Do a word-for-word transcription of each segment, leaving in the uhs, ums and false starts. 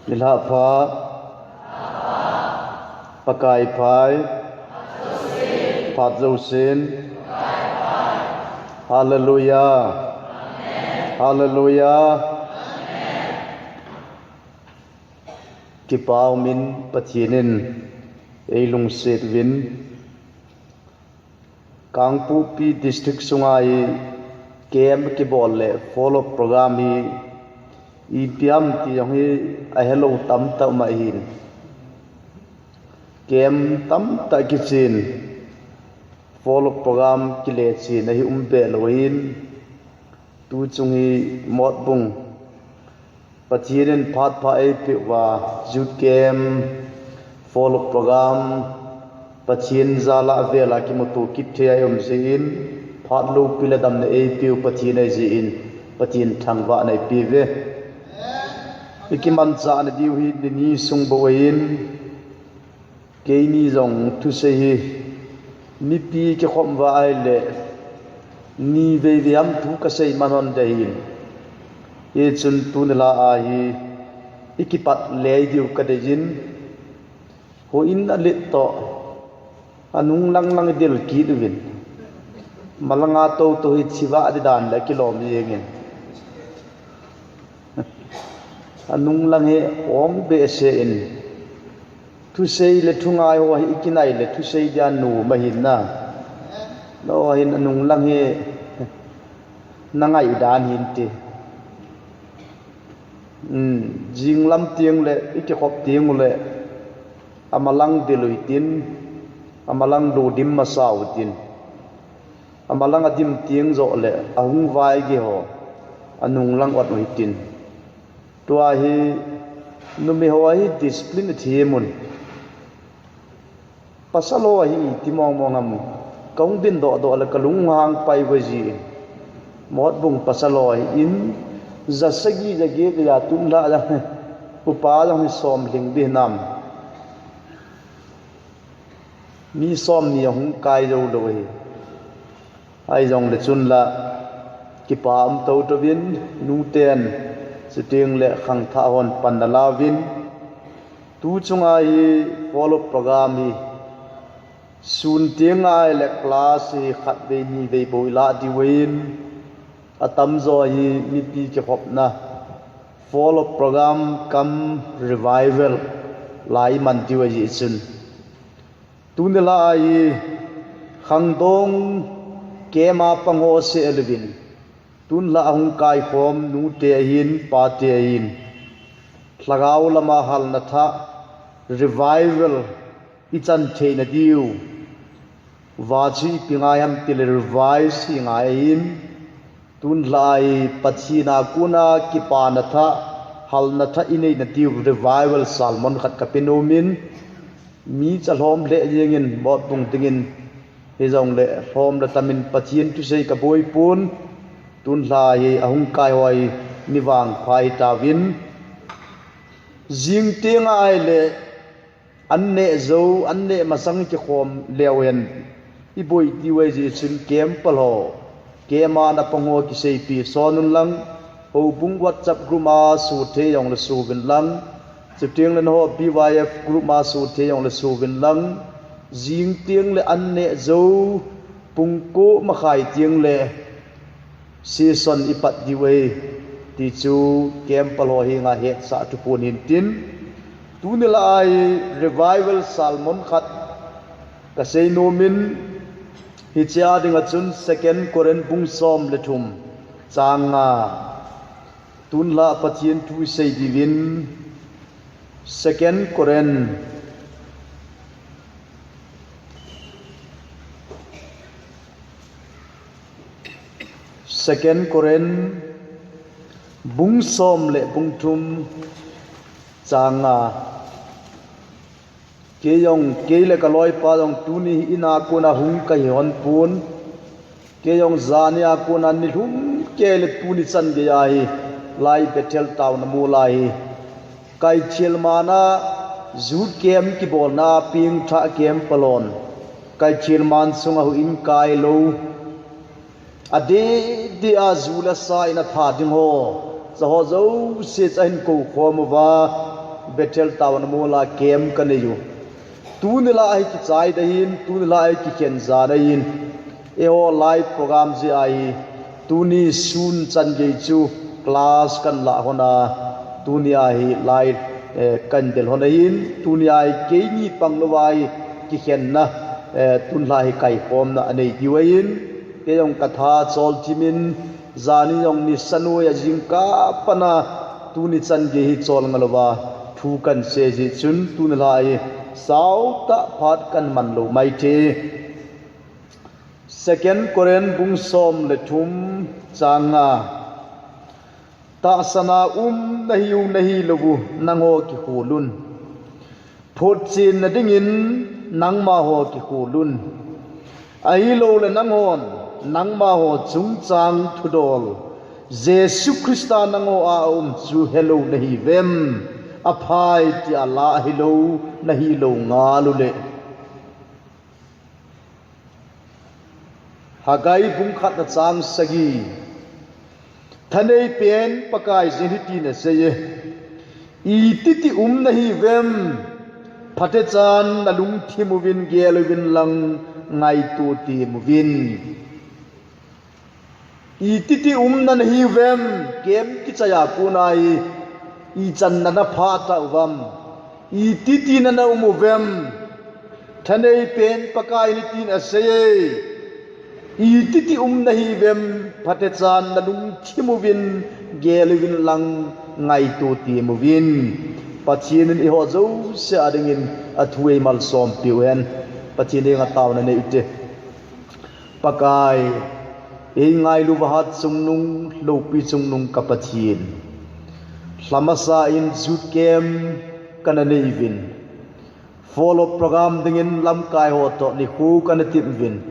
Nilhah pha, Pakai phai, phat jousen. Hallelujah. Hallelujah. Kipa umin Pathen in eilungset uvin. Kangpokpi District sunga hi camp kibol le follow program hi ipi ham ti jong hi ahelou tamtah um ahin. Camp tamtah kichen, follow program kile chen ahi um be lou ahin. Tuchung hi Motbung Pathen in phat pha eipeh uva, youth camp, follow program, Pathen jal a vel a kimuto kit thei a i um jeh in, phat loupi le damna eipeu Pathen ahi jeh in, Pathen thangvahna ipeuve. I kimanchahna diu hi nini sung bou ahin, keini jong thusei hi mipi kikhop uva ahile, ni veivei ham thu kasei man hon ding ahin. Hichun tuni la a hi i kipat lei diu kadei in, houin alet toh, anung lang lang i del kit uvin. Malanga toutou hi chivah di dan le kilom jeng in. Anung lang hi om behseh in. Thusei le thungai ho hi i kinai le thusei dia nom ahin na. Lo hin anung lang hi na ngai dan hin ti. Um, jinglam teng le i kikhop teng u le amalang del u hitin, amalang lo dim masa u hitin. Amalang adim teng joh le ahung vaigei ho anung lang ot u hitin. Tua hi numei ho hi discipline athem un. Pasal ho hi iti mong mong ham, kahung din doh doh le kalung hang pai uve ji. Motbung pasal ho hi in ja sagi ja get ja tun la ja upa jong hi som lhing di nam. Mi som ni ahung kai jou lou hi. Ahi jongle chun la kipa um toutou vin, nuten, chuteng le khangthah hon pan nala uvin. Tu chunga hi follow program hi sun teng ahile class hi khatvei nivei bou ilah diu ahin, atamjo hi mipi kikhopna follow program cum revival la iman diu ahi chun. Tuni la a hi khangdong camp a pang ho seh lou vin, tun la ahung kaikhom nute ahin, pate ahin, lhagao lama halna thah, revival ichan theina diu. Vachu ipi ngai ham tile revise hi ngai ahin, tun la a hi Pathen a kona kipana thah, halna thah ineina diu revival sermon khat kape nom in, mi chalhom lheh jeng in Motbung dingin, hijongle lhom le tam in Pathen thusei kaboi pon, tun la hi ahung kai ho hi mi vangpha hitauvin, jing teng ahile, an neh jou, an neh masang kikhom leu hen, iboi diu ahi jeh chun camp pal ho, camp a na pang ho kiseipi son un lang, houbung WhatsApp group a so thei jongle so uvin lang, chuteng le nangho B Y F group a so thei jongle so uvin lang, jing teng le an neh jou, pung ko makhai teng le session ipat diu ahi, ti chu camp pal ho henga hetsah thu pon hin tin. Tuni la a hi revival sermon khat kasei nom in, hiche a dinga chun Second Corinth bung som le thum chang nga. Tun la Pathen thu isei diuvin, Second Corinth Second Corinth bung som le bung thum chang nga. Kei jong, kei le kaloipa jong tuni hi in a kona hung kahi hon pon. Kei jong jani a kona nilhum kei le tuni chan gei a hi lai Bethel taona mol a hi Kaithielman a youth camp kibolna pengthah camp pal hon Kaithielman sunga houin kai lou, adeh deh a ju le sa in atha ding ho, cha ho jouse chu ahin kou khom uva, Bethel Town Mall a camp kanei u. Tuni la ahi kichai dahin, tuni la ahi kikhen ja dahin. Eiho live program jeh ahi, tuni sun chan gei chu class kanla hon a, tuni ahi live, eh, kandel hon ahin, tuni ahi keini pang louva ahi kikhenna, eh, tuni la hi kaikhomna anei diu ahin, kei jong katha chol chimin, jani jong nisa noiya jingkah pana tuni chan gei hi chol ngalouva thu kansei jeh chun tuni la hi sautah phat kaman lou maithei. Second Corinth bung som le thum chang nga. Tahsan a um nahiu nahilouvu nangho kikhol un. Photchenna dingin nangma ho kikhol un. Ahilouleh nanghon nangma ho chungchang thudol Jesu Christa nangho a aum chu helou nahiuvem? Aphai tia la ahilou nahilou ngal uleh. Haggai bung khatna chang sagi. Thaneipen Pakaiyin hitin aseiye. Ititi um nahiuvem? Phatechan nalungthim uvin gel uvin lang ngaito tem uvin. Ititi umna nahiuvem? Camp kichai a kona hi ichan nana phah tauvam? Ititi nana um uvem? Thaneipen Pakaiyin hitin aseiye. Ititi um nahiuvem? Phatechan nalungthim uvin gel uvin lang ngaito tem uvin. Pathen in eiho jouse a dingin athu eimalsom piu hen. Pathen henga taona nei ute. Pakai, eingailu vahat chungnung, loupi chungnung ka Pathen. Lhamasa in youth camp kana nei uvin. Follow program dingin lamkai ho toh nikho kana tep uvin.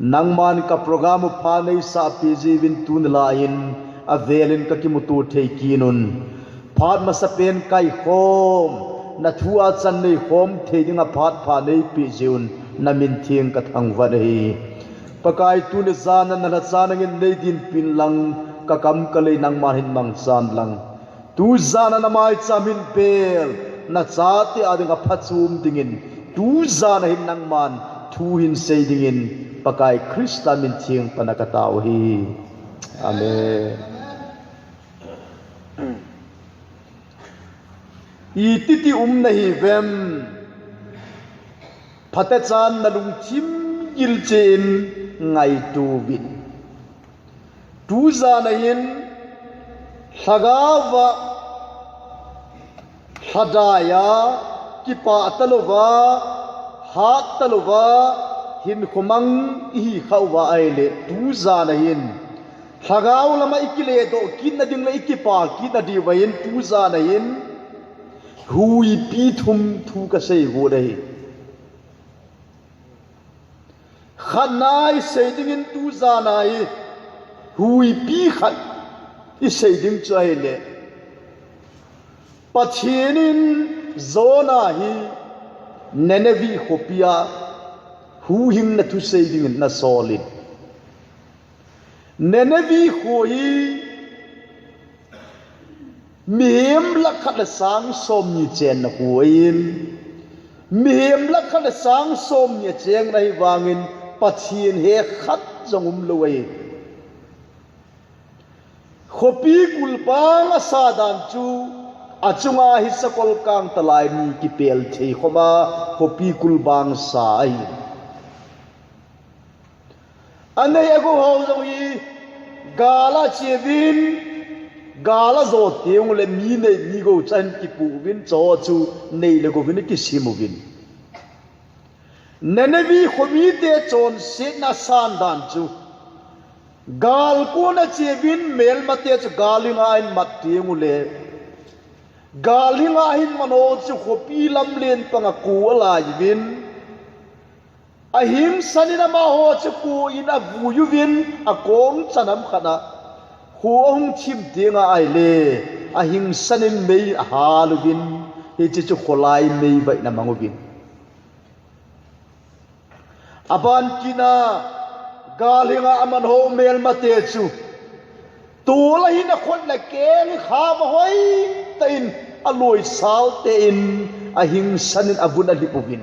Nangman ka program u pha neisah pi jiuvin tuni la in avelin kakimuto thei kit un. Phat masapen kaikhom, nathu a chan neikhom thei dinga phat pha neipi jiuvin, namin theng kathangvah e. Pakai tuni jana nalhacha nangin neidinpin lang, kakam kalei nangman hin mangchan lang. Tujana namaicham hin pel, nachate a dinga phachom dingin, tujana hin nangman thu hin sei dingin, Pakai Christa min theng pana katao ahi. Amen. Ititi um nahiuvem? Phatechan nalungthim gilchen ngaito uvin. Tujana hin lhagao va lhadai a, kipah talouva, hat talouva, hinkho mang ihi khauva ahileh, tujana hin lhagao lama ikiledoh kitna ding le ikipa kitna diuva hin tujana hin huipi thum thu kasei got ahi. Khatna isei dingin tujana hi huipi khat isei ding chu ahileh, Pathen in Jonah hi Nineveh khopia huhhingna thusei dingin ana solin. Nineveh kho hi mihem lakh khat le sang somni chenna kho ahin, mihem lakh khat le sang somni achengna ahi vangin Pathen he khat jong umlou ahi. Khopi kulbang asa dan chu achunga hi sakol kangtalai ni kipel thei khoma khopi kulbang sa ahi. Anei agou ho jong hi gal a cheuvin, gal a jo teng uleh mi nei mi gou chan kipu uvin, cho chu nei le gouvin kisim uvin. Nineveh khomite chonsetna asan dan chu, gal kona cheuvin melmate chu gal hinga ahin mat teng uleh, gal hinga ahin man ho chu khopi lamlen panga ko alai uvin, ahingsan in amaho chu ko in avui uvin, akong chanam khat a kho ahung thim tenga ahileh, ahingsan in mei ahal uvin, hiche chu kholai mei vaihna mang uvin. Aban kit a, gal hinga aman ho melmate chu, tol ahin akhut le akeng hi kham a hoitah in Aloi salte in, ahing sanin avun alhip uvin.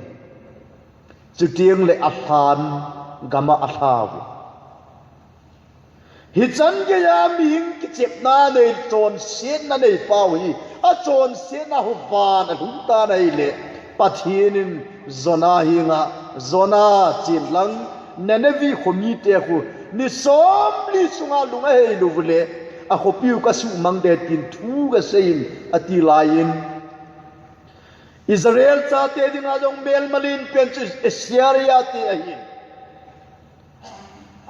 Chuteng le alhan gama alha uvin. Hichan geiya mihing kichepna nei, chonsetna nei pau hi, achonsetna hu van alhung tan ahile, Pathen in Jonah henga, Jonah chen lang, Nineveh khomite khu, ni somli sunga lung ahei lou ule, akhopiu kasuhmang ding tin thu kasei in, ati laiyin. Israel chate dinga jong melma len pen chu Assyria te ahin.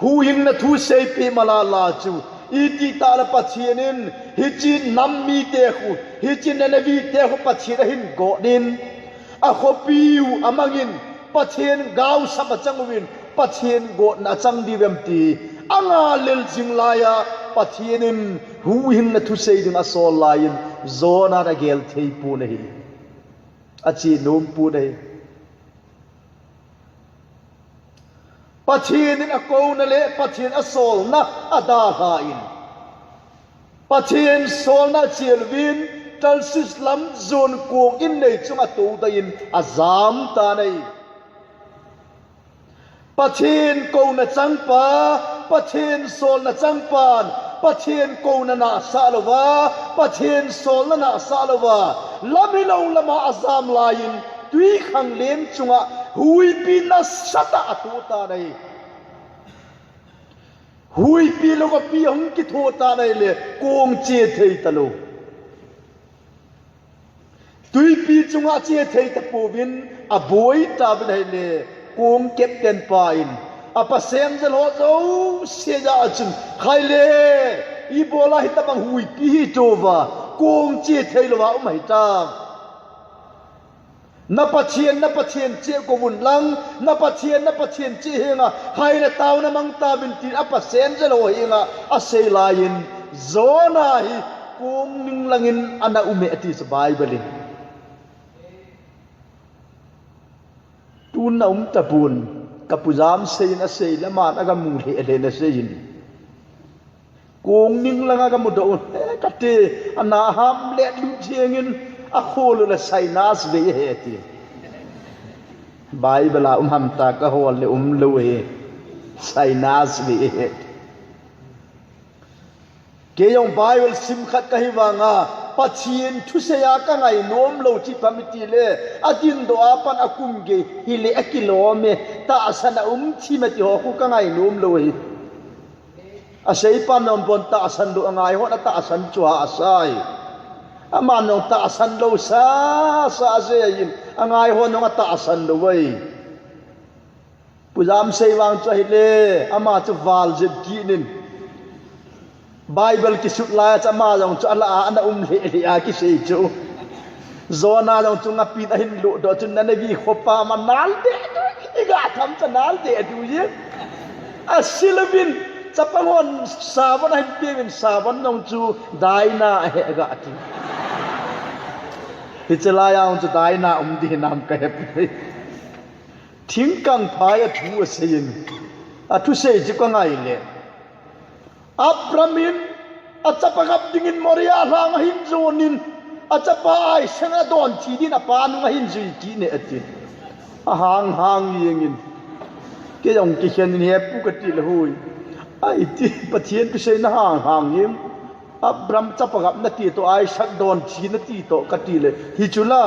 Huhhingna thu seipeh malala chu, itih tah le Pathen in, hiche nam mite khu, hiche Nineveh te khu Pathen ahin got in, akhopiu amangin, Pathen gaosap achang uvin, Pathen gotna achang diu vem ti, angalel jing laiya, Pathen in huhhingna thusei ding asol laiyin, Jonah in agel thei pon ahi. Ache nom pon ahi. Pathen in akouna le Pathen asolna adalhan, Pathen solna achel uvin, Tarshish lam jon kong innei chunga atoutah in ajam tan ahi. Pathen kouna changpa, Pathen solna changpan, Pathen kouna nahsah louva, Pathen solna nahsah louva, lam hilou lama ajam laiyin, twikhanglen chunga huipi nasatah a atoh tan ahi. Huipi loupi ahung kitho tan ahile, kong che thei talou. Twipi chunga che thei tapouvin, aboi tauvin ahile, kong captain pa in, apa semjal ho jouse jah a chun, khaile, ibola hitobang huipi hi touva, kong che thei louva um ahitam. Na Pathen, na Pathen cheh kouvun lang, na Pathen, na Pathen cheh henga, khaile taona mang tauvin tin apa semjal ho henga, asei laiyin, Jonah hi kong ning langin ana ume ati chu Bible in. Tun aum tapon, kapu Jamsei in asei le aman agamu lheh lheh in asei in. Kong ning langa kamudoh un, he kati, ana ham le lut jengin, akhol u le sinus vei ahi ati. Bible a um ham tia kahol le umlou ahi, sinus vei ahi. Kei jong Bible sim khat kahi vanga, Pathen thusei a kangai nom lou chu ipi ham itile, adindoh a pat akum gei hile akilom e, tahsan a um thim e ti ho khu kangai nom lou ahi. Aseipan jong bon tahsan lou angai hon atahsan chu ahahsa e. Aman jong tahsan lou sasa jeh in angai hon jong atahsan lou e. Pu Jamsei vang chu ahile, ama chu val jep kit in. Bible kisut laiya chu ama jong chu alah a ana um lheh lheh a kisei chu. Jonah jong chu ngapin ahin ludoh chun Nineveh khopa ma nal deh deh, iga tham cha nal deh deh jeng. Asil uvin, chapang hon savon ahin peuvin, savon jong chu daina ahi aga ti. Hiche laiya jong chu daina um ding hinam kahe poi. Thingkang phai a thu asei in, athusei chu kangai le. Abram in achapa gap dingin Moriah lhang ahin jon in, achapa Isaac adon thi din apa nung ahin jui kit e ati. Ahang hang jengin. Kei jong kikhen in he pu kati le hoi. Ahi ti Pathen thusei na hang hang jeng. Abram chapa gap nati toh, Isaac don thi nati toh kati le. Hichu la.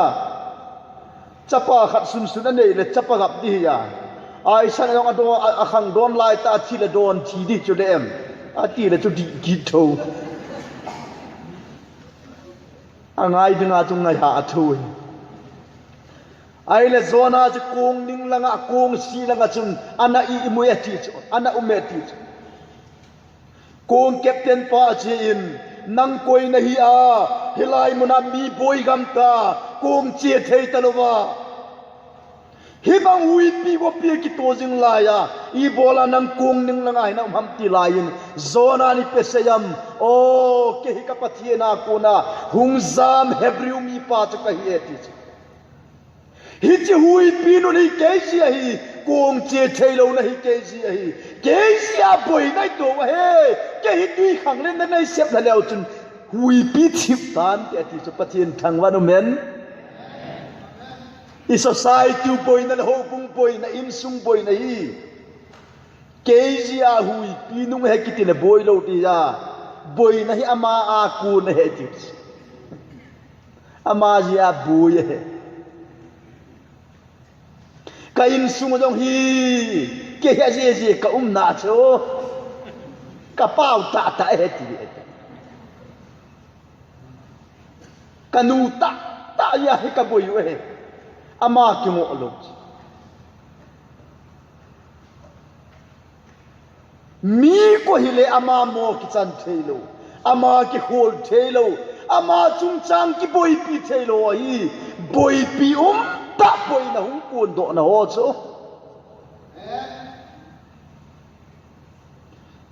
Chapa khat sunsun anei le chapa gap ding ahi a. Isaac jong adon, a, akhang don laitah a thi le don thi ding chu le em. Ati le chu dih kit tho. Angai dinga chu ngai ha a thu. Ahile Jonah chu kong ning langa, kong si langa chun ana i, imu e ati chu, ana um e ati chu. Kong captain pa achen, nang koi nahi a, hilai muna mi boi gam ta, kong che thei talouva. Hibang huipi bopi kito jing laiya, ibola nang kong ning langa hina um ham ti laiyin, Jonah in ipi asei em, o, kei hi ka Pathen a kona, hung jam Hebrew mipa chu kahi e ti chu. Hiche huipi nun hi kei jeh ahi, kong che theilouna hi kei jeh ahi, kei jeh a boina ito ahi, kei hi twikhanglenna nei sep lha leu chun, Huipi thip tante ati chu Pathen thangvah in um hen. I society u boina le houbung boina, insung boina hi. Kei jeh a huipi nung ahi kiti le boi lou ti a. Boina hi ama a kon ahi ti. Ama jeh a boi ahi. Ka insung jong hi, kei hi ajeh jeh ka umna chu. Ka pao tah tah ahi ti. Ka nu tah tah jeh a hi ka boi u ahi. Ama kingoh lou. Mi koi hile ama mo kichan thei lou, ama kikhol thei lou, ama chungchang kiboipi thei lou ahi. Boipi um tah boina hung kondohna ho chu.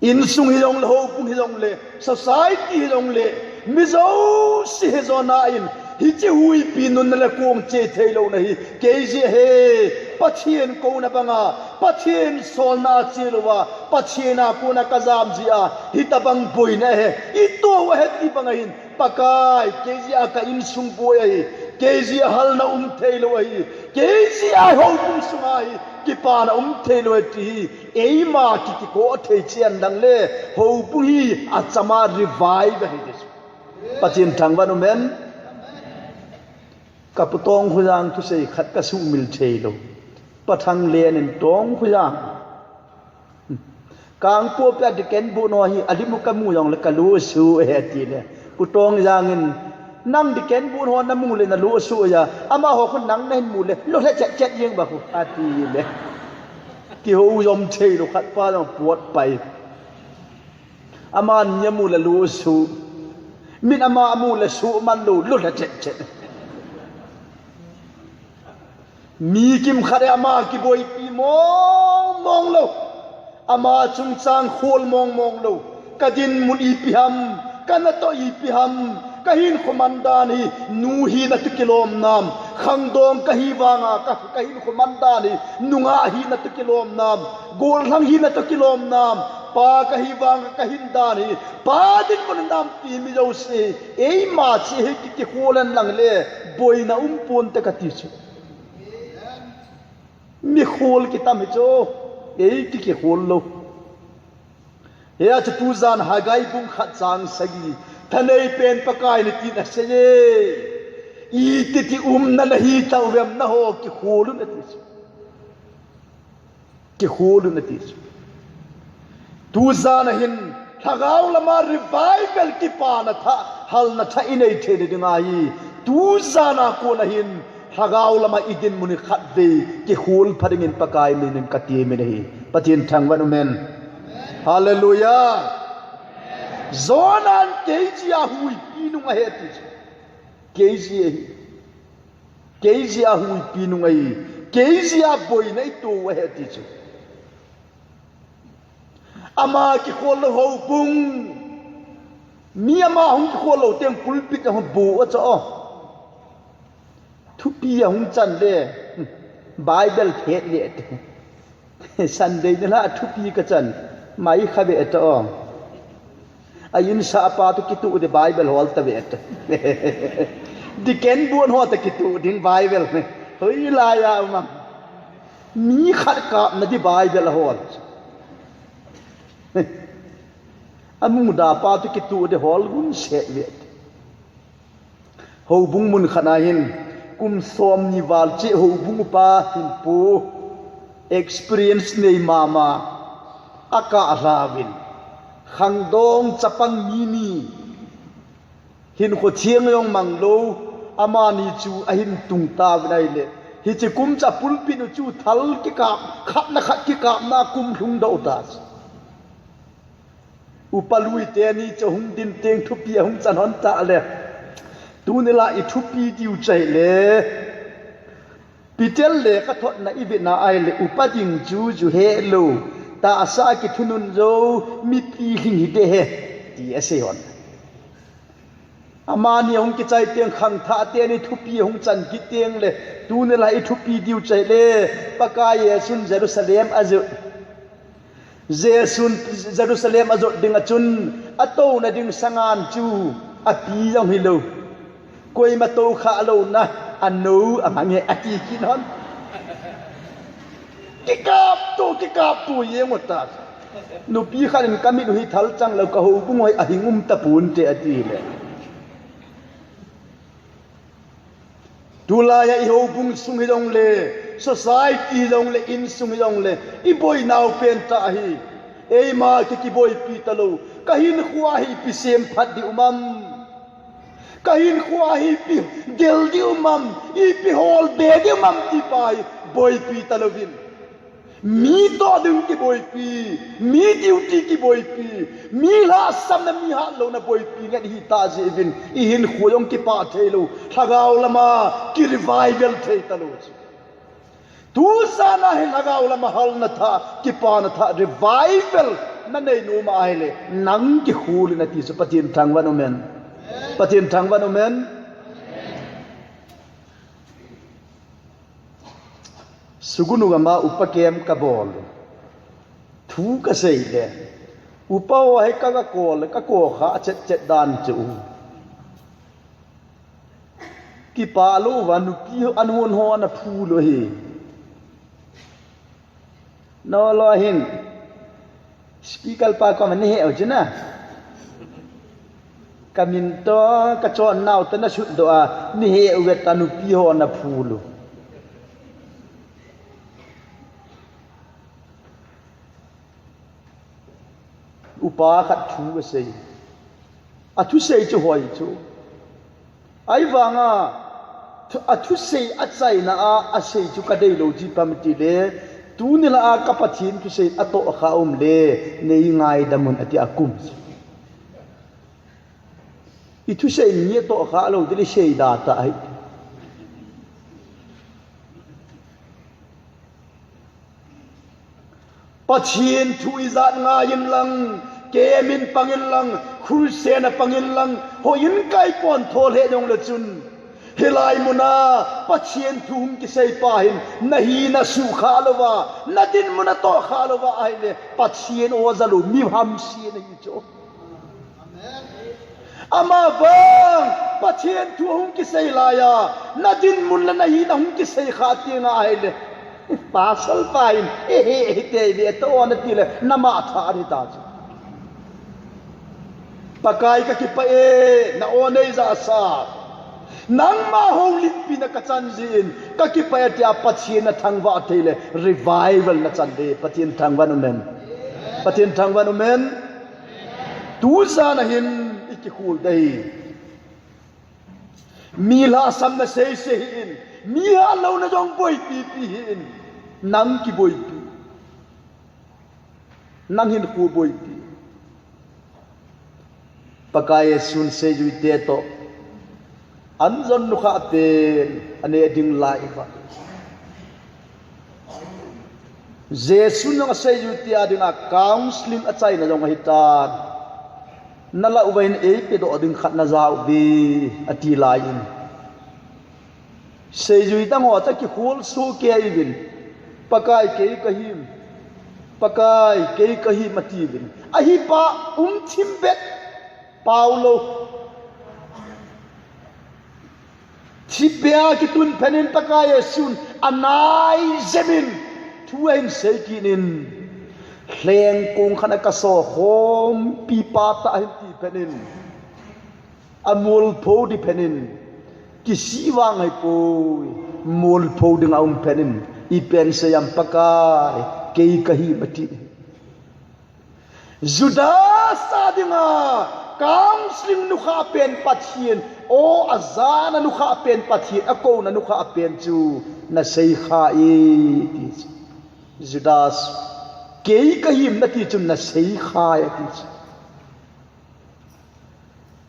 Insung hi jong le, houbung hi jong le, society hi jong le, mi jouse hi jona in, hiche huipi nunna le kong che thei louna hi, kei jeh ahi, Pathen kouna banga, Pathen solna a che louva, Pathen a kona ka jam jeh a, hitabang boina ahi, i to u ahi ti bang ahin, Pakai, kei jeh a ka insung boi ahi, kei jeh a halna um thei lou ahi, kei jeh a houbung sunga hi, kipana um thei lou ahi ti hi, eima ki, kiko thei chen lang le, houbung hi achama revive ahi ti chu. Pathen thangvah in um hen. Ka pu Tongkhojang thusei khat ka sumil thei lou. Pa Thanglen in Tongkhojang. Kangpokpi a deacon bun ho hi, alim u ka mu jong le ka lu asu ahi ati le. Pu Tongjang in, nang deacon bun ho na mu le na lu asu ahi a, amaho khu nang na hin mu le, lu le chet chet jeng ba khu, ati le. Kihou jom thei lou khat pa jong puat pai. Amani amu le lu asu. Min ama amu le su man lou, lu le chet chet. Mi kimkhat e ama kiboipi mong mong lou. Ama chungchang khol mong mong lou. Ka dinmun ipi ham, ka natoh ipi ham, ka hinkho man dan hi, nu hina toh kilom nam, khangdong ka hi vanga, ka, ka hinkho man dan hi, nungah hina toh kilom nam, gollhang hina toh kilom nam, pa ka hi vanga, ka hin dan hi, pa dinmun nam ti mi jouse, eima che hi ki, kikhol hen lang le, boina um ponte ka ti chu. Mi khol kitam hi chu, ei ki, kikhol lou. Hia chu tujan Haggai bung khat chang sagi, thanei pen Pakai in tin asei e. Iti ti umna nahi tauvam naho kikhol un ati chu. Kikhol un ati chu. Tujan a hin, lhagao lama revival kipana thah, halna thah i nei theina ding ahi. Tujan a kon a hin, lhagao lama i dinmun hi khatvei, kikhol pha dingin Pakai minin ka temin ahi. Pathen thangvah in um hen. Hallelujah. Jonah in kei jeh a huipi nung ahi ati chu. Kei jeh ahi. Kei jeh a huipi nung ahi, kei jeh a boina i to u ahi ati chu. Ama kikhol lou houbung, mi ama hung kikhol lou teng pulpit a hung bu a chu o. Thupi a hung chan le, Bible phet le ati. Sunday nilhah a thupi ka chan, mai kha ve ta o. A insah pa toh kitoh ding Bible hol ta ve ta. Deacon bun ho toh kitoh ding Bible. Hoilai a um am. Mi khat kapna ding Bible hol. A muda pa toh kitoh ding hol gun set ve ta. Houbung mun khat a hin, kum somni val cheh houbung upa hin pu, experience nei mama, a kah lhauvin, khangdong chapang mi ni, hinkho thiang jong mang lou, amani chu ahin tung tauvin ahile, hiche kum cha pulpit u chu thal kikap, khat na khat kikapna kum lhung doh ta. Upa lui teni chu hung din teng thupi ahung chan hon ta le. Tuni la i thupi diu chu ahile. Peter le ka thotna i vena ahile upa ding chu ju he lou. Tahsa kithunun jou mipi hling hi de he. Ti asei hon. Amani ahung kichai teng khangthah teni thupi ahung chan kit teng le, tuni la i thupi diu chu ahile, Pakai Jesun Jerusalem ajot. Jesun Jerusalem ajot ding a chun, atouna ding sangan chu, Api jong hilou. Koima tou kha lou na, anou amang e ati kit hon. Kikap tu, kikap tu jeng u ta. Nupi khat in ka mit u hi thal chang lou, ka houbung u hi ahing um tapon te ati le. Tulai a i houbung sung hi jong le, society hi jong le, insung hi jong le, i boinau pen ta hi. Eima ki kiboipi talou. Ka hinkho a hi ipi semphat di um am. Ka hinkho a hi ipi del di um am. Ipi hol be di um am ti pa hi boipi talouvin. Mi toh ding kiboipi, mi duty kiboipi, mi lhahsamna mi hatlouna boipi ngen hi ta jeh uvin, i hinkho jong kipah thei lou, lhagao lama ki revival thei talou chu. Tu jana hi lhagao lama halna thah, kipana thah, revival na nei nom a ahile, nang kikhol in ati chu Pathen thangvah in um hen. Pathen thangvah in um hen. Sugnu gam a upa kem ka bol. Thu ka sei le. Upa ho hi ka, ka call, ka call kha chet chet dan chu. Kipah lou va nupi ho, an hon ho na phu lou hi. Nolo hin. Speaker pa koma nei he u chu na. Ka min toh, ka chonnau toh na sut doh a, nei he u ve ta nupi ho na phu lou. Upa khat thu asei. Athusei chu hoi chu. Ahivanga, thu-, athusei achaina a, asei chu ka deilou chu ipi ham itile, tuni lah a ka Pathen thusei atoh kha um le, nei ngaidam un ati a kum. I thusei mi atoh kha lou, tile sei da ta ahi. Pathen thu ijat ngai inlang, camp in pang inlang, crusade a pang inlang, houin kai pon tho le jong le chun. Hilai muna, Pathen thu hung kisei pa hin, na hina sukha louva, na dinmun atoh kha louva, ahile, Pathen oja lou, mi hamse nahi chu. Ama vang, Pathen thu hung kisei laiya, na dinmun le na hina hung kisei kha teng ahile. Pasal pa in, ehe, ehe, te ve to na tile, na ma tha ni ta chu. Pakai ka kipah e, na o nei ja sa. Nangma houlimpi na ka chan jin, ka kipah e tia Pathen na thangvah thei le, revival na chan de, Pathen thangvah in um hen. Pathen thangvah in um hen. Tu jana hin i kikhol dei. Mi lhahsamna sei sei hih in, mi hatlouna jong boipi pi hih in, nang kiboipi. Nang hinkho boipi. Pakai Jesun seijuite toh an jon nukhah pen aneh ding lai uva. Jesun jong aseijuite a dinga counseling achaina jong ahitan. Na lah uva hin eipedoh ding khat na ja uve, ati lai in. Seijui dang ho chu kikhol soh kei uvin. Pakai kei kahim. Pakai kei kahim ati uvin. Ahi pa um thim bet. Pau lou. Thipbeh a kitun phenin Pakai Jesun anai jemin thu ahin sei kit in, lheng kong khat a kaso khompi pa tah ahin ti phenin, amolpho di phenin, kisih vang ahipoi, molpho ding aum phenin, ipi asei em Pakai, kei kahim ati. Judas a dinga counseling nukhah pen Pathen, o ajana nukhah pen Pathen, akouna nukhah pen chu nasei kha e, ti chu. Judas, kei kahim nati chun nasei kha e, ati chu.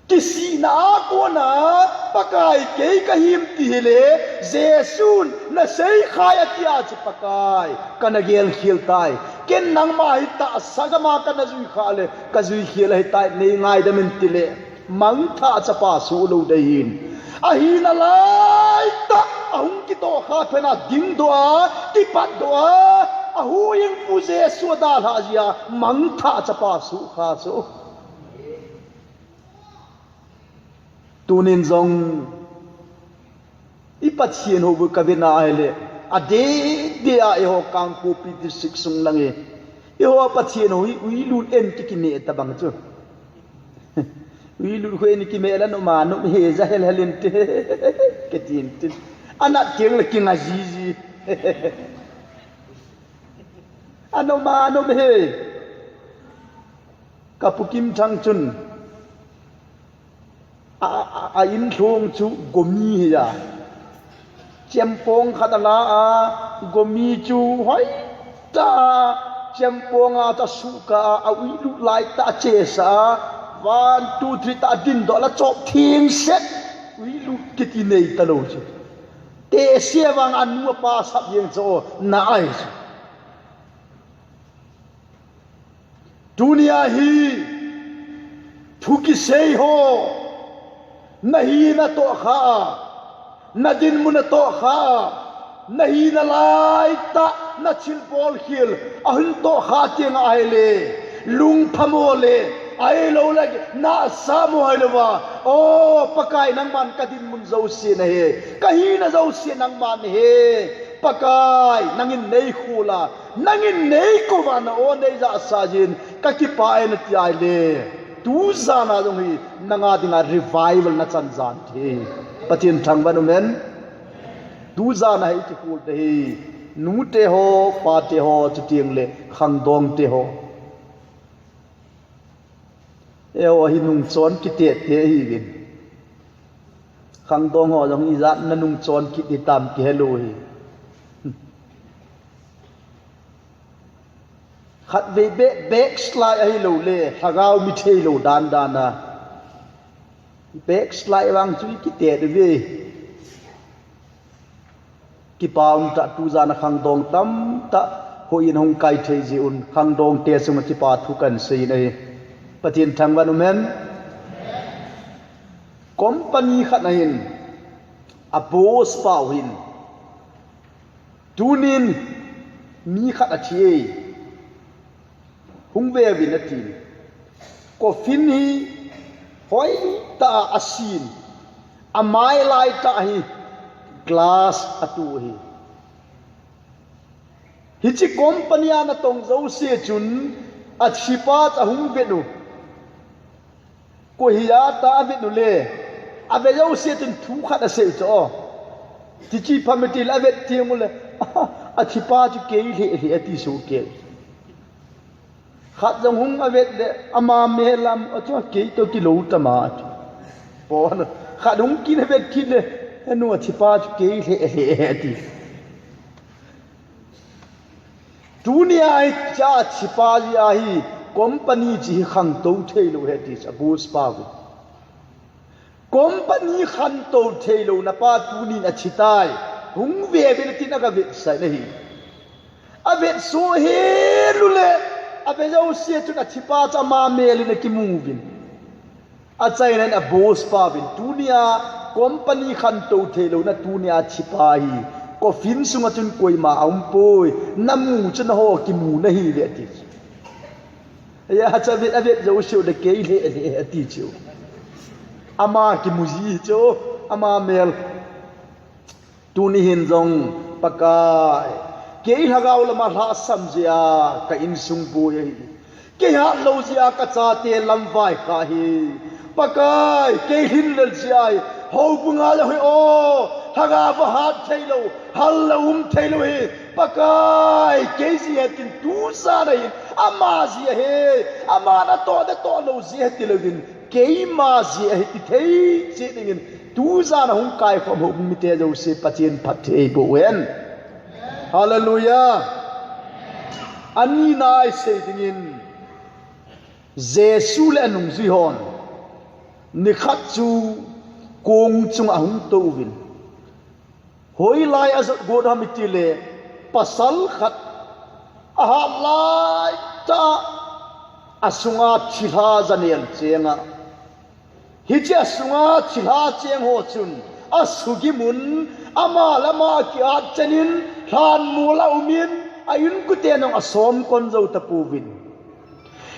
Kisihna a kona, Pakai kei kahim ti hile, Jesun nasei kha e ati a chu Pakai, kana gelkhel tai. Ken nangma hi tahsa gam a kana jui kha le, kajui khel ahitai, nei ngaidam in tile, mangthah chapa soh lou dei hin. Ahina lai tah, ahung kitoh kha phen a dingdoh a, kipatdoh a, ahuhhingpu Jesu adalhah jeh a, mangthah chapa soh kha chu. Tunin jong i Pathen hou bu ka vena ahile, adeh deh a eiho Kangpokpi district sung lang e, eiho Pathen hou hi uilut en kikimeh tabang chu. Uilut khu en kimeh la noma nom he ja hel hel inte. Ketin tin. Anat teng le kinga jiji. Anoma nom he. Ka Pu Kimthang chun a, a, a in lhong chu gomi hi a. Chempong khat ala a, gomi chu hoi ta, chempong a ta suka a, a uilut lai ta chesa a, one, two, three ta din doh la chop thing set, uilut kiti nei ta lo chu. Te se vang anu apa sap jeng chu na ai chu. Tunia hi thu kisei ho, na hina toh kha a, na dinmun a toh kha a, na hina lai ta, na thilbol khel a hin toh kha teng ahile, lungphamo le, ahilou le, na sa mo ahilou va, o Pakai nangman ka dinmun jouse na he, ka hina jouse nangman na he, Pakai nangin nei khula, nangin nei kova na o nei ja sa jin ka kipa e na ti ahile, tu jana jong hi nanga dinga revival na chan jan thi. Pathen thangvah in um hen. Tu jana hi ti khul te hi, nute ho, pate ho, chuteng le khangdong te ho. Eiho hi nungchon kiti te hi vin. Khangdong ho jong ijat na nungchon kiti tam kihe lou hi. Khatvei be backslide ahilou le, lhagao mi thei lou dan dan a. Backslide vang chu i kiti ve. Kipa um ta, tu jana khangdong tamtah houin hung kai thei ji un, khangdong te sunga kipa thu kan sei in ahi. Pathen thangvah in um hen. Company khat ahin, a boss pau hin, tunin mi khat athi e. Hung ve uvin atin. Coffin hi hoi ta a sin. A mai lai ta hi glass a tu hi. Hiche company a natong jouse chun a thipa chu ahung vet u. Koi hi a ta a vet u le. A ve jouse chun thu khat a sei chu o. Tichi pha mi ti le a vet tiang u le. A thipa chu kei le le a ti su kei. Khat jong hung a vet le, ama mel lam, a chu kei toh kilou tama a chu. Pon, khat hung kin a vet kit le, henu a thipa chu kei le le a ti. Tunia hiche thipa jeh a hi company chu hi khangtou thei lou ahi ti chu a boss pa gu. Company khangtou thei lou na pa tunin athi tai. Hung ve uvin atin aga vetsah in ahi. A vetsuh hel u le, a ve jouse chun a thipa chu ama mel in akimu uvin. Achaina in a boss pa uvin, tunia company khangtou thei lou na tunia thipa hi, coffin sunga chun koima aum poi, namu chu nangho kimu nahi uve ati. Acha vet, a vet jouse u le kei le le ati chu. Ama kimu ji chu, ama mel. Tuni hin jong Pakai, kei lhagao lama lhahsam jeh a ka insung boi ahi. Kei hatlou jeh a ka chate lamvai kha hi. Pakai, kei lhinlel jeh a hi. Houbung a jong hi o, lhagao a hat thei lou, hal lou um thei lou hi. Pakai, kei jeh a tin tu jan a hin, ama jeh ahi, ama natoh natoh lou jeh ahi ti louvin. Keima jeh ahi ti thei cheh dingin, tu jan a hung kaikhom houbung mite jouse Pathen phatthei boh hen. Hallelujah. Ani na isei dingin, Jesu le anungjui hon, nikhat chu kong chunga ahung tou uvin. Hoilai ajot got ham itile, pasal khat ahat lai tah a, asunga thilha janel cheng a. Hiche asunga thilha cheng ho chun, asugim un, ama le ama akiat chen in, lhanmol a um in, a inkote nong asom kon jou tapouvin.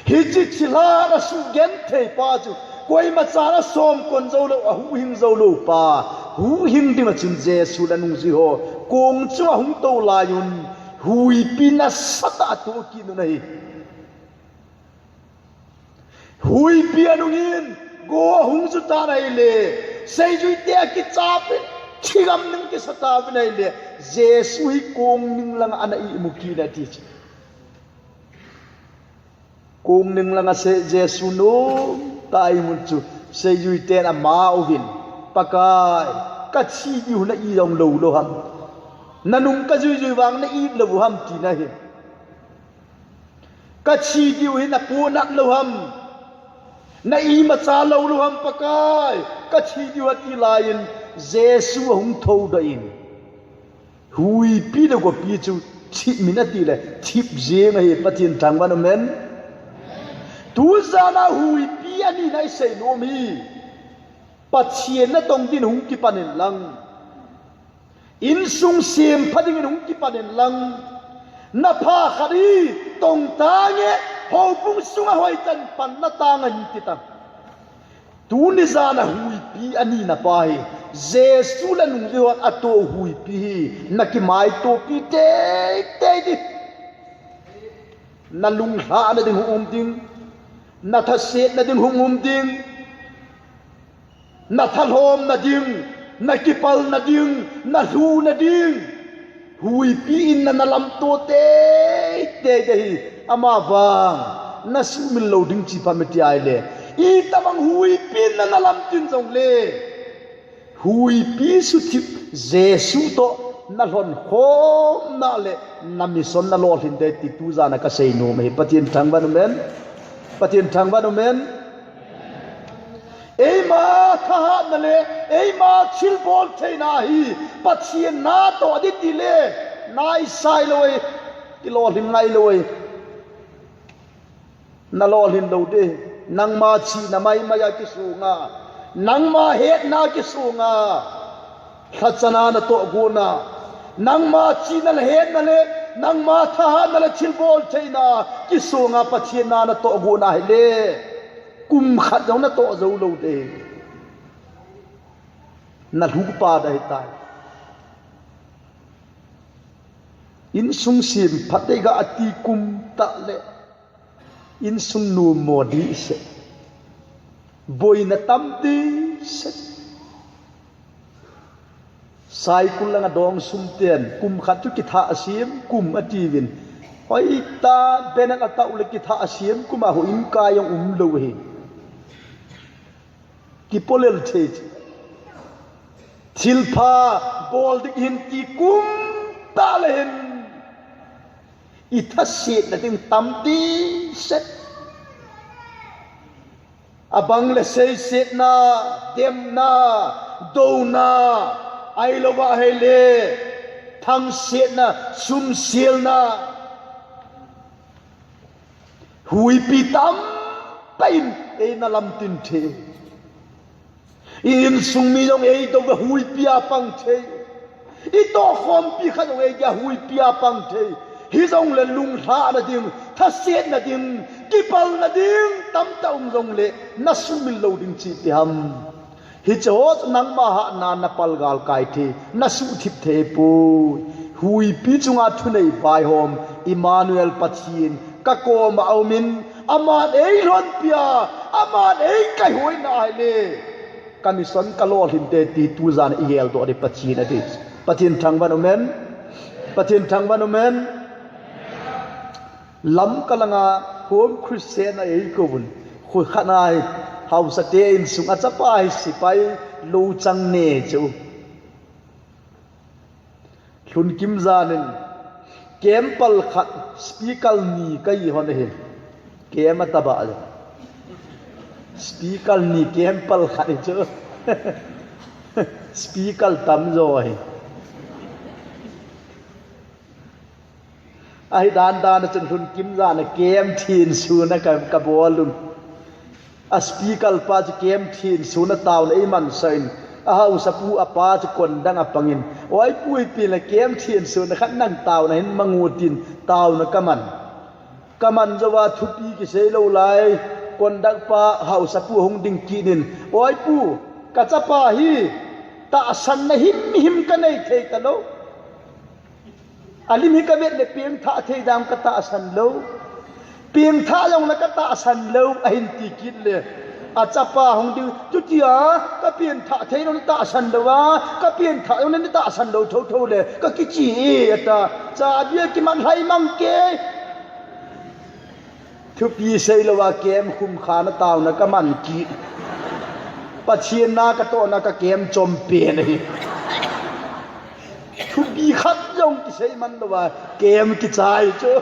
Hiche thilha a sugenthei pa chu Koima chan a som kon jou lou, a huhhing jou lou pa, huhhing ding a chun Jesu le nungjui ho kong chunga hung tou lai un, huipi nasatah a atoh kit un ahi. Huipi a nungin go hung ju tan ahile, seijuite akichap in, thigam ning kisa tauvin ahile, Jesu hi kong ning langa ana imu kit in ati chu. Kong ning langa se Jesu nom tah a imun chu, seijuiten ama uvin, Pakai, kathi diu na it jong lou lou ham? Nanung kajuijui vang na it lou u ham, tina ahi. Kathi diu hi na ponat lou ham? Na imacha lou lou ham, Pakai? Kathi diu, ati lai in Jesu ahung thoudoh in, huipi le gopi chu thip min ati le thip jeng ahi. Pathen thangvah in um hen. Tujan a huipi anina isei nom hi, Pathen natong din hung kipan in lang, insung sempha dingin hung kipan in lang, na pha khat hi tong tange, houbung sunga hoitah in pan na tang ahi, ti tan. Tuni jan a huipi anina pa hi, Jesu le nungjui hon atoh huipi hi, na kimaitopi teitei ding. Na lunglhahna ding hung um ding, na thasetna ding hung um ding, na thalhomna ding, na kipalna ding, na lhuhna ding, huipi in na na lamto teitei ding ahi. Amavang na sumil lou ding chi pha miti ahile, itobang huipi in na na lamtin jongle, huipi suthip Jesu toh na lhonkhomna le na mission na lolhin ding ti tujan a kasei nom ahi. Pathen thangvah in um hen. Pathen thangvah in um hen. Eima thahatna le eima thilbol theina hi Pathen natoh ding ti le, na isai lou e, kilolhin ngai lou e. Na lolhin lou ding, nangma chihna maimai a kisonga, nangma hetna kisonga, lhachana natoh gona, nangma chihna le hetna le, nangma thahatna le thilbol theina kisonga Pathen na natoh gona ahile, kum khat jong natoh jou lou ding. Na lhupa ding ahitai. Insung sempha ding ga ati kum tah le, insung nommo ding se, boina tam ding se. Saikul langa dong sum ten kum khat chu kithah sem kum atiuvin, hoitah in banner atah u le kithah sem kum a houin kai jong um lou ahi. Kipolel thei chu. Thilpha bol ding hin ti kum tah le hin, i thasetna ding tam ding se. Abang le seisetna, demna, douna, ahilou va ahile thangsetna, sumselna, huipi tamtah in eina lamtin thei. I insung mi jong eidou va huipi a pang thei. I tohkhompi khat jong eidou va huipi a pang thei. Hijongle lunglhahna ding, thasetna ding, kipalna ding tamtah um jongle, na sumil lou ding chi ipi ham? Hiche ho chu nangma hatna a na palgal kai thei, na suhthip thei poi. Huipi chunga thunei vaihom Emmanuel Pathen kakoma aumin, aman eilhonpia, aman eikaihoina ahile, ka mission kalolhin ding ti tujan a igeldoh ding Pathen ati. Pathen thangvah in um hen. Pathen thangvah in um hen. Lamka langa Home Christian a eikouvun. Khu khat ahi, haosate insung a chapa hi sepai louchang ne chu. Lhunkim janin camp pal khat speaker ni kahi hon ahi. Camp ataba le. Speaker ni camp pal khat hi chu. Speaker tamjo ahi. Ahi dandan a chun lhunkim jan a camp thensun a ka, kabol un. A speaker pa chu camp thensun a taona eimansah in. A haosapu a pa chu kondang a pangin, "Oi pu, ipi le camp thensun a khat nang taona hin mang u," tin taona kaman. Kaman jouva thupi kisei lou lai. Conduct pa haosapu hung ding kit in, "Oi pu, ka chapa hi tahsanna himhim ka nei thei talou. Alim hi ka vet le pengthah thei dan ka tahsan lou. Pengthah jongle ka tahsan lou," ahin ti kit le. Achapa hung ding, "Chutia ka pengthah thei lou na tahsan lou a, ka pengthah jongle na tahsan lou thotho le ka kichi e," ata. Cha bia kiman lhai mang ke. Thupi sei louva kem khum kha na tauna ka man kit. Pathen na ka tohna ka kem chom pen ahi. Thupi khat jong kisei man louva kem kichai chu.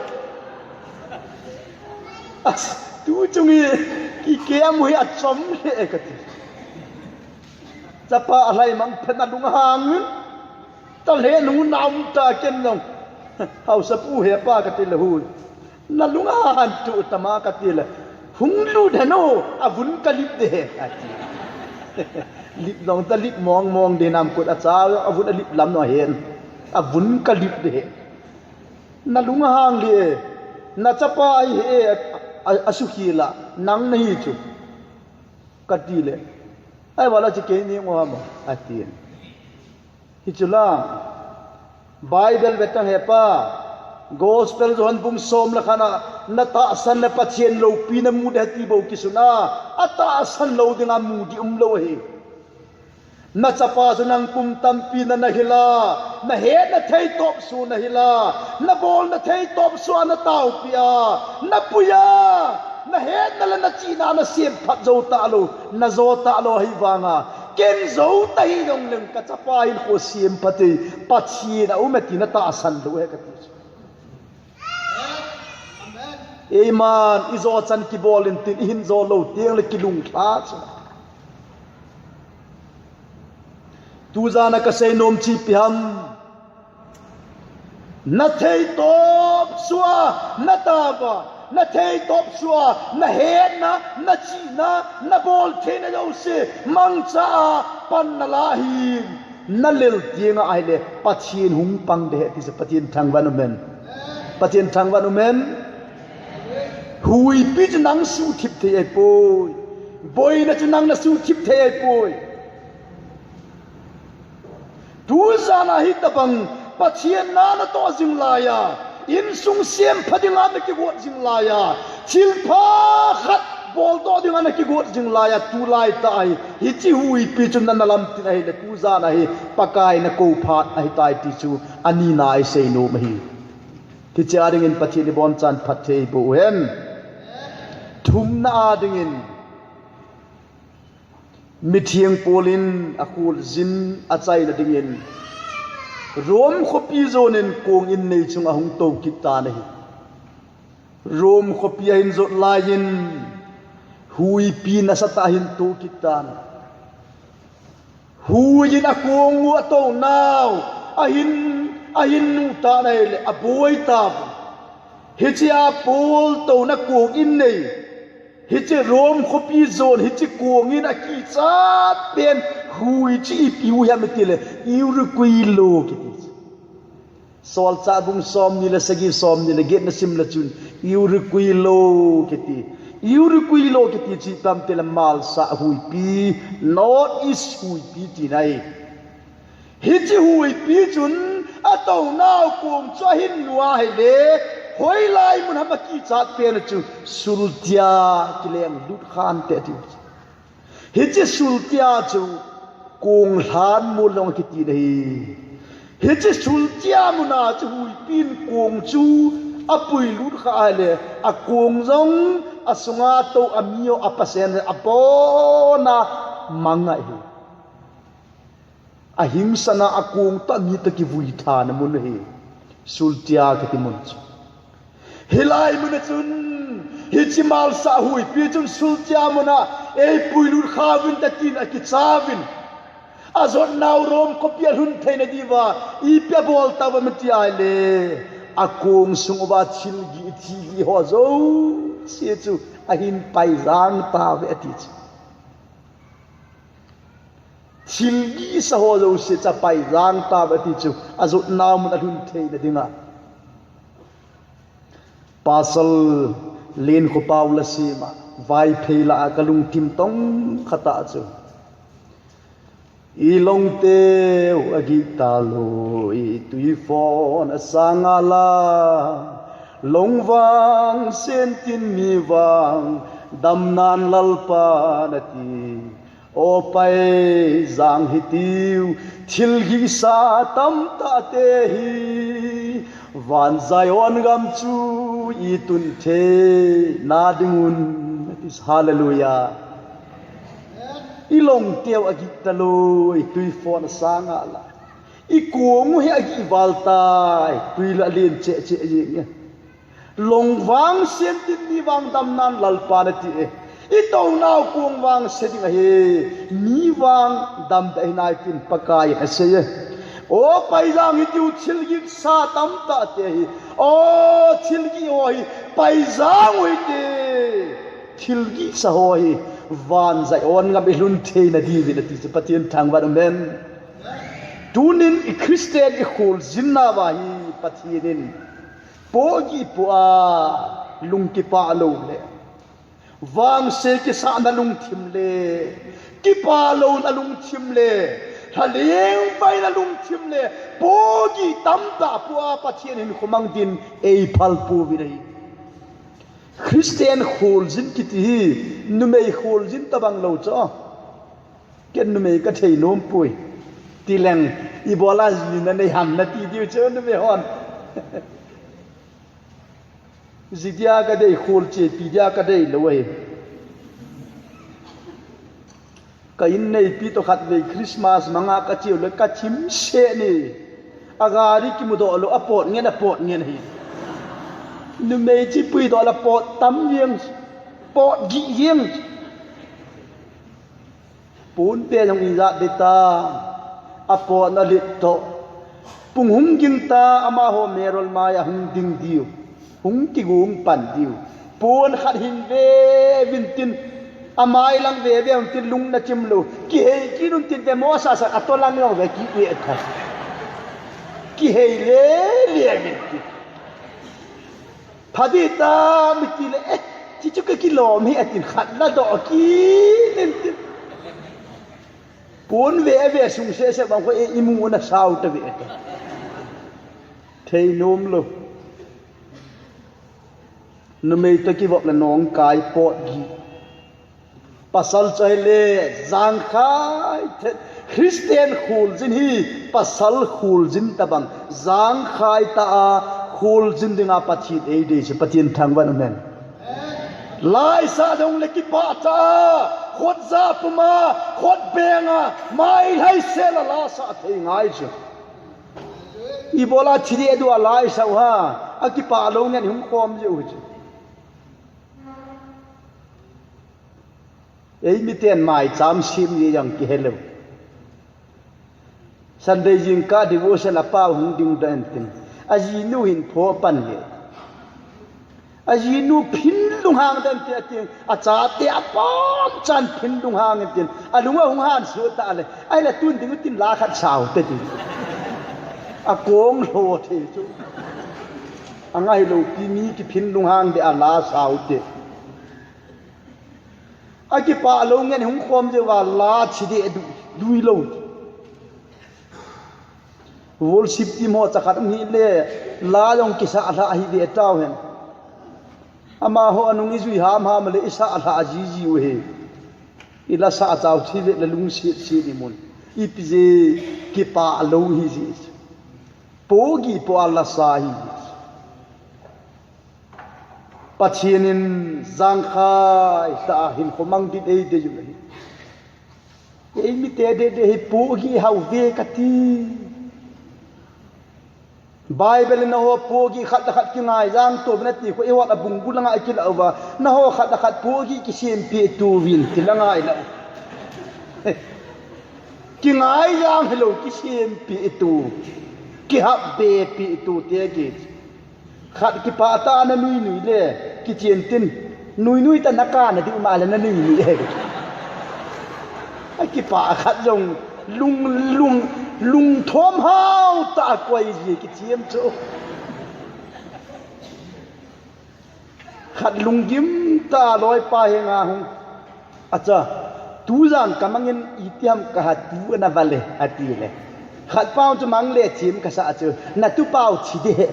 As, tu chungi kikem hi achom le kati. Chapa alhai mang phen alung hang. Talheh nu na um ta ken jong. Haosapu he pa kati le hui. Na lunga han tu tama kati le. Hung lut hen o, avun ka lip de he, ati. Lip jong ta lip mong mong de nam kut acha, avun alip lam no hen. Avun ka lip de he. Na lunga hang le, na chapa ahi e, a, a, asukhi la, nang nahi chu. Kati le. Ahivang la chi kei ni ngo hamo, ati. Hichu la, Bible vet tang he pa, Gospel Johan bung som le khat na, na tahsan le Pathen loupina mu de ti bou kisun a, atahsan lou dinga mu di um lou ahi. Na chapa chu nang kum tampi na na hil a, na hetna thei tawp suh na hil a, na bawlna thei tawp suh a na taupi a, na pui a, na hetna le na chihna na semphat zo ta lo, na zo ta lo ahi vanga, ken zo ta hi dong leng ka chapa hin kho semphat e, Pathen a um e ti na tahsan lo he ka ti chu. Eiman, i zo chan kibol in tin, i hin zo lo tiang le kilung thla chu. Tu zana ka sei nom chi pi ham. Na thei tawp suh a, na tauva, na thei tawp suh a, na hetna, na chihna, na bawl theina lo se, mangcha a, pan na la hin, na lel tiang a ahile, Pathen hung pang de he ti se, Pathen thangvah in um hen. Pathen thangvah in um hen. Huipi chu nang suhthip thei ahi poi. Boina chu nang na suhthip thei ahi poi. Tu zana hi tabang Pathen na na toh zing lai a, insung sempha dinga na kigot zing lai a, thilpha khat bawl toh dinga na kigot zing lai a, tu lai ta ahi, hichi huipi chu na na lam tin ahile, tu zana hi Pakai na ko phat ahi tai ti chu, ani na i sei nom ahi. Hichi a dingin Pathen i bonchan phatthei boh u hen. Thumna a dingin, mithiang Paul in a khul zin a chaina dingin, Rome khopi zonin kong in nei chunga hung to kit tan ahi. Rome khopi a hin zot laiin, huipi nasatah a hin to kit tan. Huiyin a kong u a tonau, a hin, a hin nu tan ahile, a boi ta. Hichia Paul tona kong in nei. Hichi Rome khopi zon, hichi kong in a kichat pen, hui chi ipi hui ham itile, Euryclio kiti. Solchah bung somni le sagi, somni le get na sim le chun, Euryclio kiti. Euryclio kiti chu ipi ham itile malsah huipi, North East huipi tina ahi. Hichi huipi chun a tonau kong chu a hin nu ahile, hoilai mun ham a kichat pen chu, Sultia kileng lut khan te tiu. Hichi Sultia chu kong lhan mol jong kiti na ahi. Hichi Sultia muna chu huipin kong chu a puilut kha ahile, a kong jong a sunga to a mi ho a pasen a pona mang ahi. A hingsan a a kong toh a mi toh kivui thana mun ahi. Sultia kiti mun chu. Hilai mun a chun, hichi malsah huipi chun Sultia muna, ei puilut kha uvin tin a kicha uvin. A jotnau Rome khopi a lhun theina diuva, ipi a bol tauvam iti ahile, a kong sung uva thil gih, thil gih ho jouse chu a hin paijang tauve ati chu. Thil gihsa ho jouse chu a paijang tauve ati chu, a jotnau mun a lhun theina dinga. Pasal Len Khopao la sema. Vaiphei lah a ka lungthim tong khat a chu, i longteu a gih talou, i tuifon a sang a la, long vang sen tin mi vang damnan Lalpa na ti. O Paizang hitiu thil gihsa tamtah te hi, van Zion gam chu i tun theina ding un, ati. Hallelujah. I longteu a gih talou, i tuifon a sang a la, i kong u hi a gih val tai, tui la len cheh cheh jeng e. Long vang sen tin mi vang damnan Lalpa na ti e. I tounau kong vang se ding ahi, mi vang damdeh hinai tin Pakai in asei e. O Paizang hitiu thil gihsa tamtah te hi, o thil gih ho hi Paizang u hite. Thil gihsa ho hi van Zion gam i lhun theina diuvin ati chu Pathen thangvah in um hen. Tunin i Christian i kholjin nauva hi Pathen in pohgih poh a lung kipah lou le, vangse kisahna lungthim le, kipah louna lungthim le, lhaleng vaina lungthim le, pohgih tamtah poh a Pathen hinkho mang din eiphal pouvin ahi. Christian kholjin kiti hi numei kholjin tobang lou chu. Ken numei ka thei nom poi. Tileng, ibola ji nanei ham nati diu chu numei hon. Ji dia ka dei, kholchepi dia ka dei lou ahi. Ka inneipi toh khatvei Christmas manga ka cheu le ka chimseh ni. A gari kimudoh lou, a pot ngen, a pot ngen ahi. Numei chi puidoh le pot tam jeng, pot gih jeng. Ponpe jong ijat ding ta, a potna lit toh. Pung hung ging ta, amaho merol mai a hung ding diu. Hung kigong pan diu. Pon khat hin ve uvin tin, amai lang ve ve un tin lung na chim lou. Kihei kit un tin ve mo sasa a tolang jong ve kit ve ta. Kihei le le uvin tin. Pha ding ta mi ti le, eh, chi chu ka kilom hi atin khat la doh kit in tin. Pon ve ve sung seh seh bang kho e imu na sau ta ve ta. Thei nom lou. Numei toh kivop le nong kai pot gih. Pasal chu ahile jangkhai thet. Christian kholjin hi pasal kholjin tobang, jangkhai tah a kholjin dinga Pathen eidei chu Pathen thangvah in um hen. La isah jong le kipah tah a, khut ja pum a, khut beng a, mai lhai sel a la sah thei ngai chu. Ibola thi deh duh a la isah u ham, a kipah lou ngen hung khom jeh u chu. Ei miten maicham sem ji jong kihe lou. Sunday jingkah devotion a pao hung ding dan tin, ajinu hin pho pan le. Ajinu phin lunghang dan ti atin, achate apam chan phin lunghang tin, alung ahung han suh ta le. Ahile tun ding tin la khat sau te tin. Akong lho thei chu. Angai lou pi mi kiphin lunghang deh a la sau te. Akipah lou ngen hung khom jeh uva la thi deh du, dui lou. Worship team ho chakhat um hile, la jong kisah lhah hi ve tau hen. Amaho anung ijui ham ham le isah lhah jiji u hi. Ila sah chau thi ve le lungset set imun. Ipi jeh kipah lou hi ji. Pohgih poh a la sa hi. Pathen in jangkhai tah a hinkho mang din eidei u ahi. Ei mite deh deh hi pohgih hau ve kati. Bible in nangho pohgih khat le khat kingaijang to uvin ati khu, eiho a bung bu langa ikilah uva, nangho khat le khat pohgih kisempeh to uvin ti langa ilah u. Kingaijang hilou, kisempeh to, kihapbe peh to te ki. Khat kipah tah a na nui nui le, kichen tin, nui nui tah na kana ding um a le na nui nui e. Akipah khat jong lung, lung, lungthom hao tah a koi ji kichem chu. Khat lunggim tah a loipa henga hung, "Acha, tujan kamangin itiham kaha tu ana vale," atile. Khat pa chu, "Mang le thim kasah chu, na tupau thi de."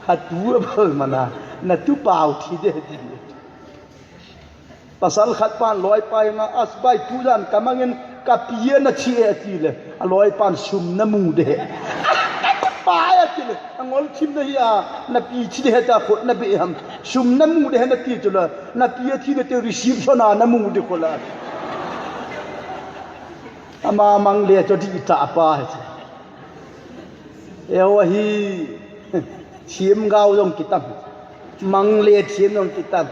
Ha tu aval mana, "Na tupau thi de," ati. Pasal khat pan loipa henga, "As bai, tujan kamangin kapi ana thi e," atile, a loipan, "Sum namu de." "Pai," atile, "Angol thim nahi a, napi thi de ta khut nabe ham. Sum namu de," nati chula, "Napi athi nate reception a namu de khola." Ama mang le chu dih ta pa hi. Eo ahi, thim gao jong kitam. Mang le thim jong kitam.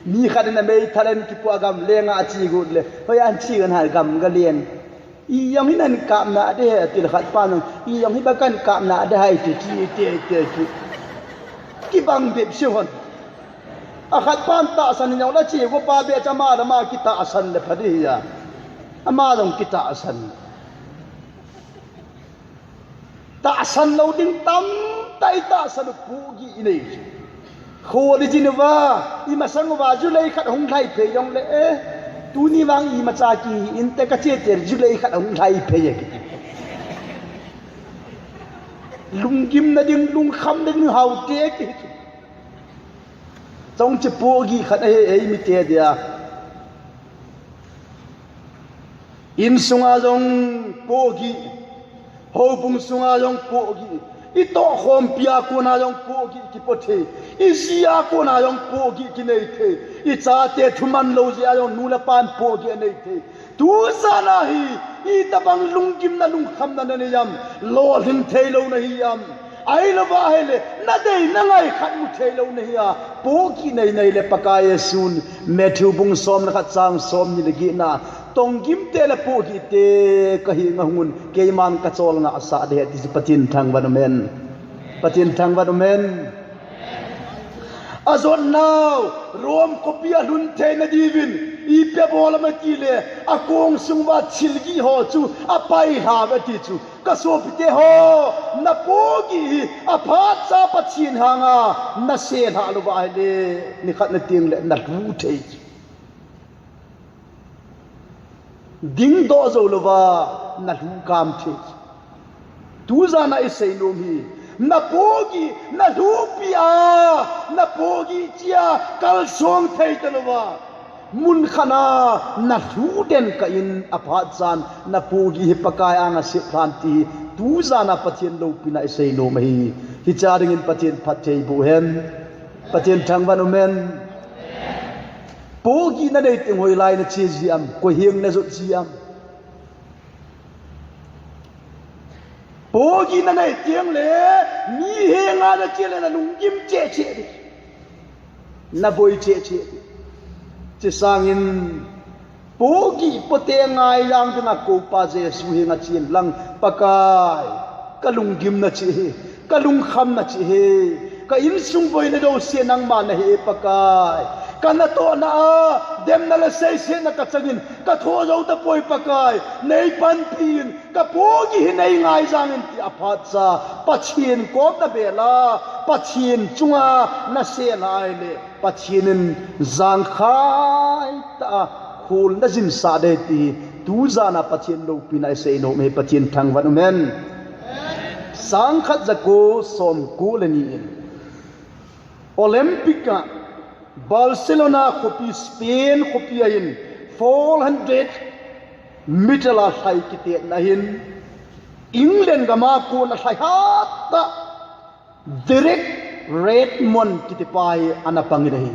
Mi khat in a meithal in kipu a gam lenga achi got le, "Hoi an chi gan hal gam ga len. I jong hi nan kap na de," atile khat pa nang, "I jong hi ba kan kap na de hai," ti, ti, ti, ti, ti. Kibang bep si hon. A khat pan tahsan in jong la chi, ko pa be chama da ma kitahsan le pha di ya. Ama jong kitahsan. Tahsan lou ding tamtah i tahsan u, pohgih i nei chu. Khol i jin uva, i masang uva, julei khat hung lhai phei jong le, eh, tuni vang imacha kihi inte, ka che che, julei khat hung lhai phei e kiti. Lunggim na ding, lungkham na ding, hau te kiti chu. Chong che pohgih khat ahi, ei mite dia. Insunga jong pohgih, houbung sunga jong pohgih, i tohkhompi a kona jong pohgih kipo thei, i ji a kona jong pohgih kinei thei, i chate thuman lou jeh a jong nu le pan pohgih anei thei. Tujan a hi, itobang lunggimna lungkhamna nanei am, lolhing thei lou nahi am. Ahilouva ahile, na dei na ngai khat mu thei lou nahi a, pohgih nei nei le Pakai Jesun, Matthew bung som le khat chang som ni le get na, "Tonggim te le pohgih te ka henga hung un, keiman ka cholngah sah de," ati chu Pathen thangvah in um hen. Pathen thangvah in um hen. Ajot nau, Rome khopi a lhun theina diuvin, ipi abol am ati le, a kong sung uva thilgih ho chu apai lha uve ati chu. Ka sopite ho, na pohgih hi aphat cha Pathen henga na selhah louva ahile, nikhat na teng le na lhu thei. Dingdoh jou louva na lhu kam thei. Tujan a i seinom hi, na pohgih, na lhupi a, na pohgih chia kalsong thei talouva. Mun khat a na lhu den kah in aphat chan na pohgih hi Pakai anga sep lhan ti hi tujan a Pathen loupina i seinom ahi. Hiche a dingin Pathen phatthei boh hen. Pathen thangvah in um hen. Pohgih na nei teng hoilai na che ji am, koi heng na jot ji am. Pohgih na nei teng le, mi henga na che le na lunggim cheh cheh di. Na boi cheh cheh di. Hiche sangin, pohgih pote ngai jang dinga koupa Jesu henga chen lang, Pakai, ka lunggimna cheh hi, ka lungkhamna cheh hi, ka insung boina jouse nangma nahi e Pakai. Ka natohna a, demna le seisetna ka changin, ka thoh jou tapoi Pakai, nei panpi in, ka pohgih hi nei ngai jangin ti aphat cha, Pathen kom na bel a, Pathen chunga na sel a ahile, Pathen in jangkhai tah a khol na jinsah de ti, tujan a Pathen loupina i seinom hi Pathen thangvah in um hen. Sang khat ja ko som ko le ni in Olympic a Barcelona khopi, Spain khopi a hin four hundred meter a lhai kitetna hin England gam a kona lhai hat tah Derek Redmond kiti pa hi ana pang in ahi.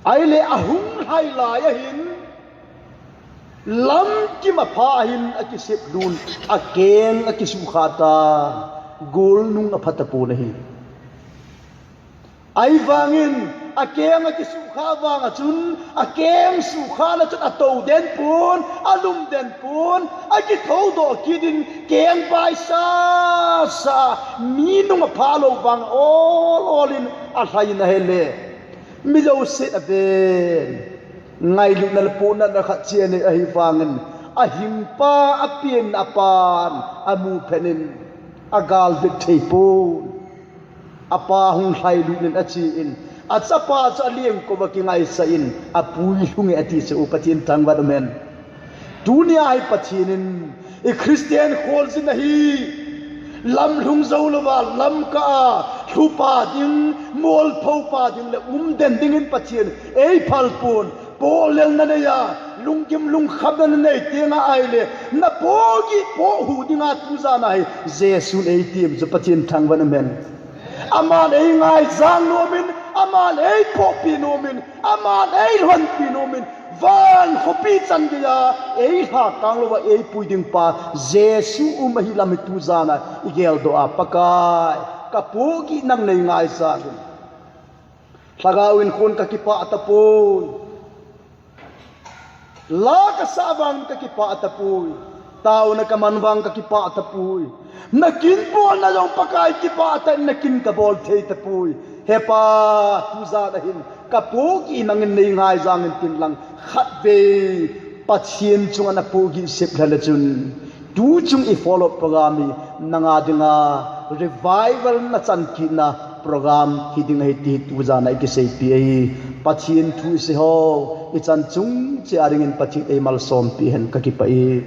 Ahile ahung lhai lai ahin, lamkim a pha ahin akisep lhun, akeng akisukha ta, goal nung apha tapon ahi. Ahivangin, akeng akisukha vang a chun, akeng sukhana chun atou den pon, alum den pon, akithou doh kit in, keng bai sa sa, mi nung apha lou vang ol ol in alhai in ahile, mi jouse aven. Ngailutna le pohnatna khat che anei ahivangin, Ahingpa, apen apan amu phenin agalvet thei pon, apa hung lhailut in achen, achapa chu alengkouva kingaisah in apui lhunge ati chu Pathen thangvah in umhen. Tunia hi Pathen in i Christian kholjin ahi, lamlhung jou louva lamkah a lhupa ding, molphopa ding le umden dingin Pathen eiphal pon. Pohlelna neiya, lunggim lungkhamna nanei tenga ahile, napohgih pohhu dinga tujana hi Jesun eitem chu Pathen thangvah in umhen. Aman eingaijang nomin, aman eipohpi nomin, aman eilhonpi nomin, van khopi chan geiya eilhakang louva eipui dingpa Jesu um ahi lam hi tujana igeldoh a, Pakai, kapohgih nang neingaijang in. Lhagao in khun kakipah tapoi. La kasah vang kakipah tapoi. Taona kaman vang kakipah tapoi. Nakin bolna jong Pakai kipah tah in nakin kabol thei tapoi. He Pa, tujana hin kapohgih nangin neingaijang in tin lang, khatvei Pathen chunga napohgih sep lheh le chun, tuchung i follow program hi nanga dinga revival na chan kitna program hiding ahi ti tujana ikiseipi ahi. Pathen thu isei ho ichan chung cheh a dingin Pathen eimalsompi hen, kakipah e.